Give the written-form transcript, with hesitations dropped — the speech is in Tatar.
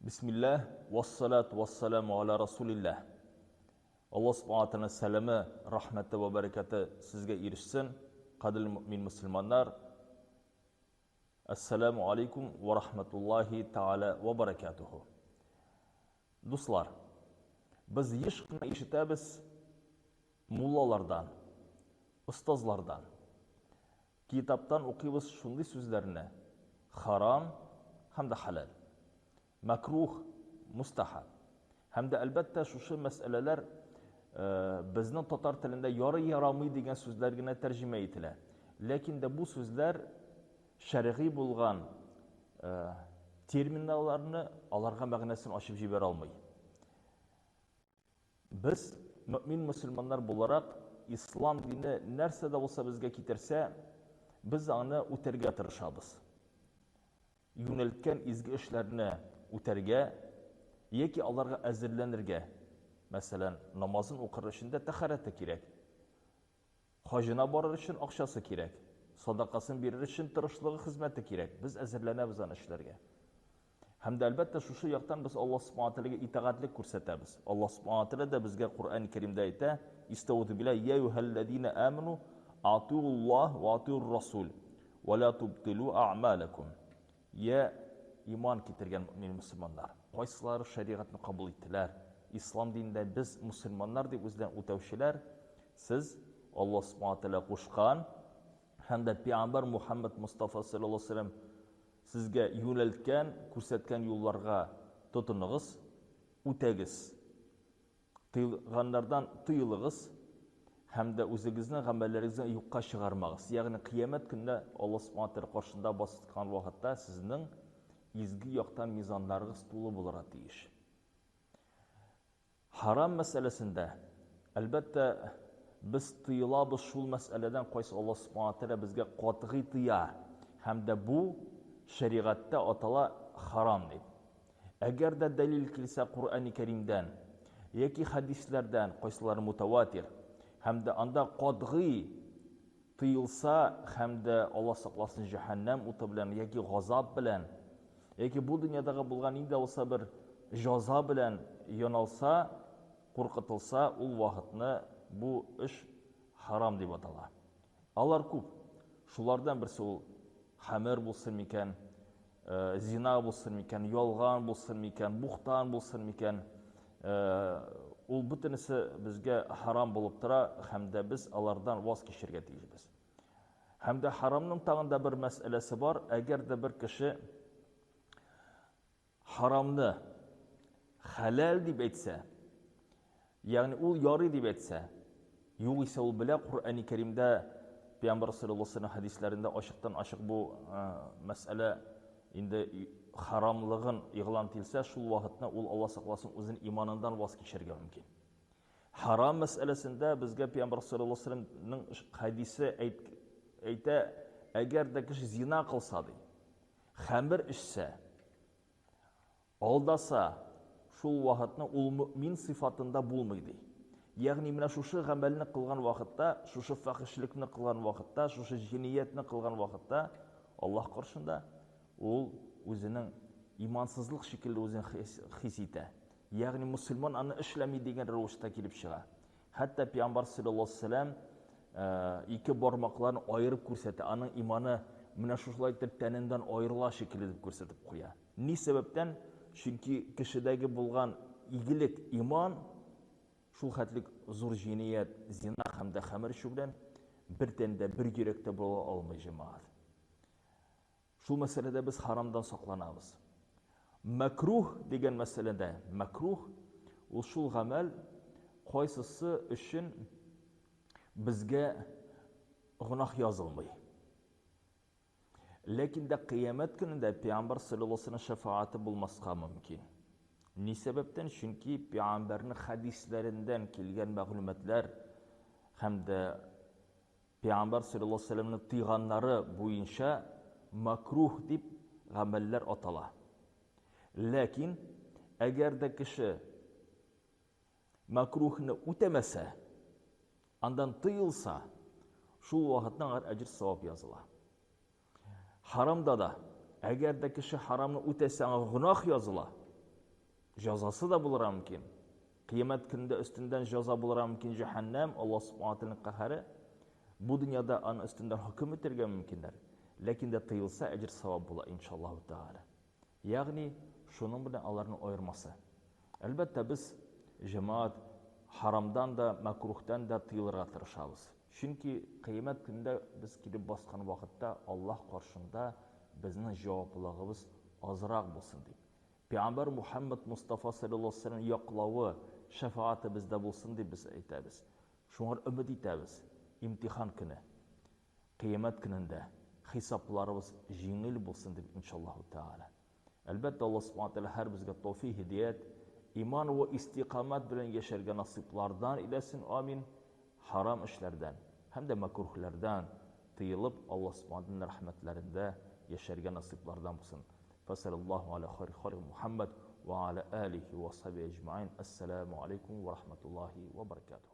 Бисмилләһ, вассалату вассаламу аля расулилләһ. Аллаһ Субхана Тәгаләнең сәламе, рәхмәте вә бәрәкәте сезгә ирешсен, кадерле мөэмин мөселманнар. Әссәламу алейкум вә рахматуллаһи тәгалә вә баракатуху. Дуслар, без еш кына ишетәбез муллалардан, остазлардан. Китаптан укыйбыз шундый сүзләрне, харам һәм дә хәләл, мәкруһ, мустәхәб. Һәм дә, әлбәттә, шушы мәсьәләләр безнең татар телендә ярый-ярамый дигән сүзләр генә тәрҗемә ителә. Ләкин дә бу сүзләр шәргый булган терминаларны аларга мәгънәсен ачып җибәрә алмый. Без, мөэмин мөселманнар буларак, ислам дине нәрсә дә булса безгә китерсә, без аны үтәргә тырышабыз. Юнәлткән изге эшләрне үтәргә яки аларга әзерләнергә. Мәсәлән, намазын укыр өчен дә тәһарәте кирәк. Хаҗына барыр өчен акчасы кирәк. Садакасын бирер өчен тырышлыгы, хезмәте кирәк. Без әзерләнәбез аны эшләргә. Һәм дә, әлбәттә, шушы яктан без Аллаһ Субхана Тәгаләгә итагатьлек күрсәтәбез. Аллаһ Субхана Тәгалә дә безгә Коръән Кәримдә әйтә, Истәүзу билләһ, йә әйюһәлләзинә аману атиуллаһ ва атиур расул ва ла тубтилу а'малакум. Йә иман китергән мөэмин мөселманнар! Кайсылары шәригатьне кабул иттеләр? Ислам динендә без мөселманнар дип үзләрен үтәүчеләр, сез Аллаһ Субхана Тәгалә кушкан һәм дә пәйгамбәр Мухәммәд Мостафа салләллаһу алейһи ва сәлләм сезгә юнәлткән, күрсәткән юлларга тотыныгыз, үтәгез. Тыелганнардан тыелыгыз һәм дә үзегезнең гамәлләрегезне юкка чыгармагыз. Ягъни кыямәт көнендә Аллаһ Субхана Тәгалә каршында баскан вакытта сезнең изге яктан мизаннарыгыз тулы булырга тиеш. Харам мәсьәләсендә, әлбәттә, без тыелабыз шул мәсьәләдән, кайсы Аллаһ Субхана Тәгалә безгә катгый тыя, һәм дә бу шәригатьтә атала харам дип. Әгәр дә дәлил килсә Коръәни Кәримдән яки хәдисләрдән, кайсылары мутаватир, һәм дә анда катгый тыелса һәм дә, Алла сакласын, җәһәннәм уты белән яки газап белән, яки бу дөньядагы булган нинди дә булса бер җаза белән яналса, куркытылса, ул вакытны бу эш харам дип атала. Алар күп. Шулардан берсе ул хәмер булсын микән, зина булсын микән, ялган булсын микән, бухтан булсын микән, ул бөтенесе безгә харам булып тора һәм дә без алардан ваз кичергә тиешбез. Һәм дә харамның тагын да бер мәсьәләсе бар, әгәр дә бер кеше харамны хәләл дип әйтсә, ягъни ул ярый дип әйтсә, югыйсә ул белә Коръәни Кәримдә Пәйгамбәр саллаллаһу алейһи вәсәлләм хәдисләрендә ачыктан-ачык бу мәсьәлә инде харамлыгын игълан ителсә, шул вакытны ул Алла сакласын үзен иманыннан ваз кичәргә мөмкин. Харам мәсьәләсендә безгә Пәйгамбәр саллаллаһу алейһи вәсәлләмнең хәдисе әйтә, әгәр дә кеше зина кылса ди, хәмер эчсә, алдаса, шул вакытны ул мөмин сыйфатында булмый ди. Ягъни менә шушы гамәлне кылган вакытта, шушы фахишлекне кылган вакытта, шушы җинаятьне кылган вакытта Аллаһ каршында ул үзенең имансызлык шикелле үзен хис итә. Ягъни мөселман аны эшләми дигән рәвештә килеп чыга. Хәтта пәйгамбәр саллаллаһу алейһи вәсәлләм ике бармакларын аерып күрсәтә, аның иманы менә шушылай итеп тәненнән аерыла шикелле дип күрсәтеп куя. Ни сәбәптән? Чөнки кешедәге булган игелек, иман шул хәтлек зур җинаять, зина һәм дә хәмер эчү белән бер тәндә, бер йөрәктә була алмый, җәмәгать. Шул мәсьәләдә без харамдан сакланабыз. Мәкруһ дигән мәсьәләдә, мәкруһ ул шул гамәл, кайсысы өчен безгә гөнаһ язылмый. Ләкин дә кыямәт көнендә Пәйгамбәр саллаллаһу алейһи вәсәлләм шәфәгате булмаска мөмкин. Ни сәбәптән? Чөнки Пәйгамбәрнең хәдисләреннән килгән мәгълүматлар һәм дә Пәйгамбәр салләллаһу алейһи ва сәлләмнең тыйганнары буенча макруһ дип гамәлләр атала. Ләкин әгәр дә кеше макруһны үтәмәсә, андан тыелса, шул вакытны аңар әҗер-савап языла. Харамда да, әгәр дә кеше харамны үтәсә, аңа гөнаһ языла. Җазасы да булырга мөмкин. Кыямәт көнендә өстендән җаза булырга мөмкин җәһәннәм, Аллаһ субхана тәгаләнең каһәре. Бу дөньяда аны өстендән хөкем итәргә мөмкиннәр. Ләкин дә тыелса әҗер савап була, иншаллаһу тәгалә. Ягъни, шуның белән аларның аермасы. Әлбәттә, без, җәмәгать, харамдан да, мәкрүһтән дә тыелырга тырышабыз. Чөнки кыямәт көнендә без килеп баскан вакытта Аллаһ каршында безнең җаваплылыгыбыз азрак булсын дип. Пәйгамбәр Мухәммәд Мостафа салләллаһу галәйһи ва сәлләм яклавы, шәфәгате бездә булсын дип без әйтәбез. Шуңар өмет итәбез. Имтихан көне. Кыямәт көнендә хисапларыбыз җиңел булсын дип иншаллаһу тәгалә. Әлбәттә, Аллаһ субхана тәгалә һәрбезгә тәүфик, һидәят, иман вә истикамәт белән яшәргә насыйплардан иләсен, амин. Харам эшләрдән һәм дә мәкрүһләрдән тыелып, Аллаһ субхана тәгаләнең рәхмәтләрендә яшәргә насыйплардан булсын. Фәсәлләллаһу аля хайри халқи Мухаммад ва аля алихи ва асхаби әҗмәин. Ассаламу алейкум ва рахматуллахи ва баракатуһ.